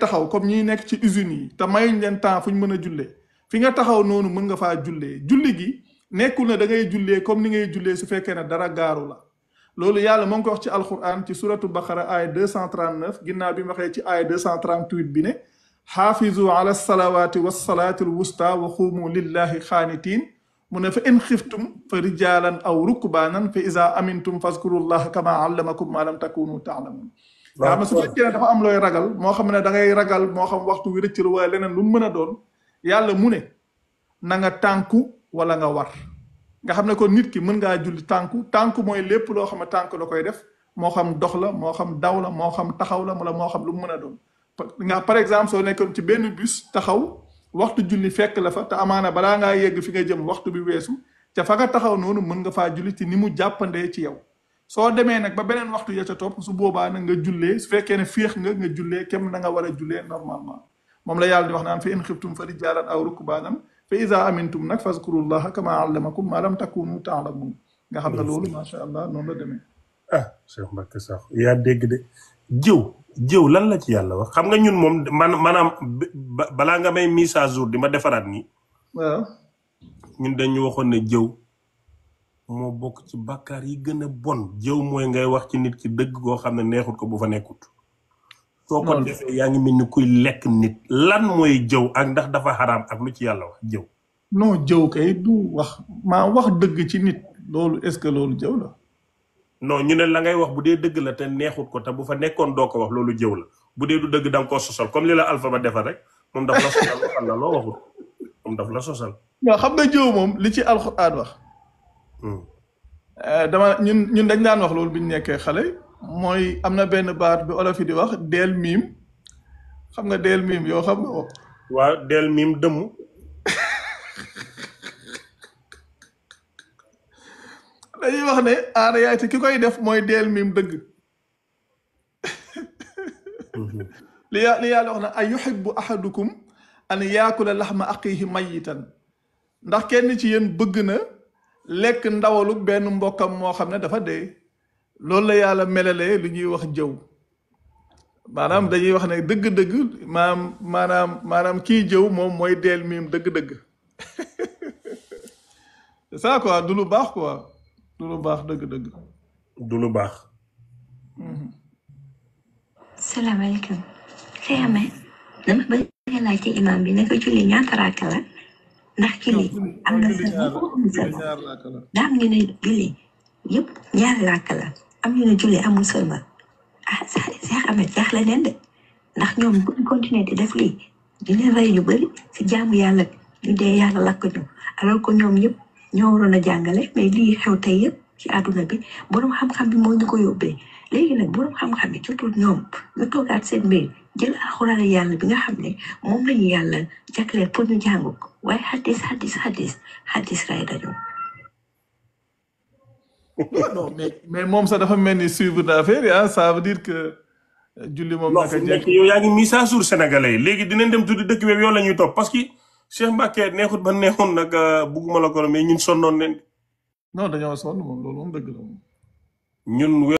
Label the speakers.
Speaker 1: taxaw comme ñi nekk ci usines yi te mayuñ leen temps fu ñu mën a jullee fi nga taxaw noonu mën nga faa jullee julli gi nekkul ne da ngay jullee comme ni ngay jullee su fekkee ne dara gaaru la loolu yàlla moo ngi ko wax ci alquran ci suratu baqara aaya 239 ginnaaw bi mu waxee ci aaya 238 bi ne xaafizu ala salawaati wasalaati alwusta wa xuumu lillahi xaanitiin mu ne fa in xiftum fa rijaalan aw rukbaanan fa iza amintum fazkurullaha kama allamakum ma lam takunu taalamun nga xam ne su fekkee ne dafa am looy ragal moo xam ne da ngay ragal moo xam waxtu wi rëcc la wala leneen lu mu mën a doon yàlla mu ne na nga tànku wala nga war nga xam ne kon nit ki mën ngaa julli tànku mooy lépp loo xam ne tànk la koy def moo xam dox la moo xam daw la moo xam taxaw la wala moo xam lu mu mën a doon nga par exemple soo nekkoon ci benn bus taxaw waxtu julli fekk la fa te amaana balaa ngaa yegg fi nga jëm waxtu bi weesu ca fa nga taxaw noonu mën nga faa julli ci ni mu jàppandee ci yow soo demee nag ba beneen waxtu ya ca topp su boobaa nag nga jullee su fekkee ne féex nga jullee kem na nga war a jullee normalement moom la yàlla di wax naan fa in xiftum fa rijaalan aw rukbaanan fa iza amintum nag fazkurullaha kama allamakum ma lam takunu taalamun nga xam ne loolu macha allah noonu la demee.
Speaker 2: ah Cheikh Mbacké Sakho yaa dégg de jëw lan la ci yàlla wax xam nga ñun moom maanaam balaa nga may mise à jour di ma defaraat nii.
Speaker 1: waaw
Speaker 2: ñun dañu waxoon ne jëw moo bokk ci bàkkaar yi gën a bon jëw mooy ngay wax ci nit ki dëgg koo xam ne neexut ko bu fa nekkut. soo ko defee yaa ngi mel ni kuy lekk nit lan mooy jëw ak ndax dafa xaraam ak lu ci yàlla wax jëw.
Speaker 1: non jëw kay du wax maa wax dëgg ci nit loolu est-ce que loolu jëw la.
Speaker 2: non ñu ne la ngay wax bu dee dëgg la te neexut ko te bu fa nekkoon doo ko wax loolu jëw la bu dee du dëgg da nga koo sosal comme li la Alpha ba defal rek moom daf la sosal waxal la loo waxut moom daf la sosal.
Speaker 1: waaw xam nga jëw moom li ci alxuraan wax. dama ñun dañ daan wax loolu bi ñu nekkee xale mooy am na benn baat bi olof yi di wax deel miim xam nga deel miim yoo xam nga ko.
Speaker 2: waaw deel miim dëmm.
Speaker 1: dañuy wax ne en réalité ki koy def mooy deel miim dëgg. li yàlla wax na ay yuhibbu ahadukum an yaakula laxma axiihi mayitan ndax kenn ci yéen bëgg na lekk ndawalu benn mbokkam moo xam ne dafa dee loolu la yàlla melalee lu ñuy wax jëw maanaam dañuy wax ne dëgg-dëgg maanaam kii jëw moom mooy deel miim dëgg-dëgg c'est ça quoi du lu baax quoi du lu baax dëgg-dëgg
Speaker 2: du lu baax.
Speaker 3: salaamaaleykum. xëy na dama bëgg a laajte imam bi naka julli ñaata raaka la ndax julli am na sëlmal daa am ñu ne julli yëpp ñaari raaka la am ñu ne julli amul sëlmal ah Cheikh Ahmed jaaxle neen de ndax ñoom bu ñu continuer di def lii dina rey ñu bëri si jaamu yàlla ñu dee yàlla lakk ñu alors que ñoom yëpp ñoo waroon a jàngale mais lii xew tey yëpp ci àdduna bi borom xam-xam bi moo ñu ko yóbbee léegi nag borom xam-xam bi jotul ñoom ñu toogaat seen mbir jël alxuraan yàlla bi nga xam ne moom lañu yàlla jagleel pour ñu jàng ko waaye xadis ray dañu.
Speaker 1: non mais moom sax dafa mel ni suivre d'affaire ah ça veut dire que julli moom. naka
Speaker 2: nekk yow yaa ngi mise à jour sénégalais yi léegi dinañ dem tuddi dëkk bi yow la ñuy topp parce que Cheikh Mbacké neexut ba neexoon nag bugguma la ko mais ñun sonnoon leen.
Speaker 1: non dañoo sonn moom loolu moom dëgg la moom.
Speaker 2: ñun.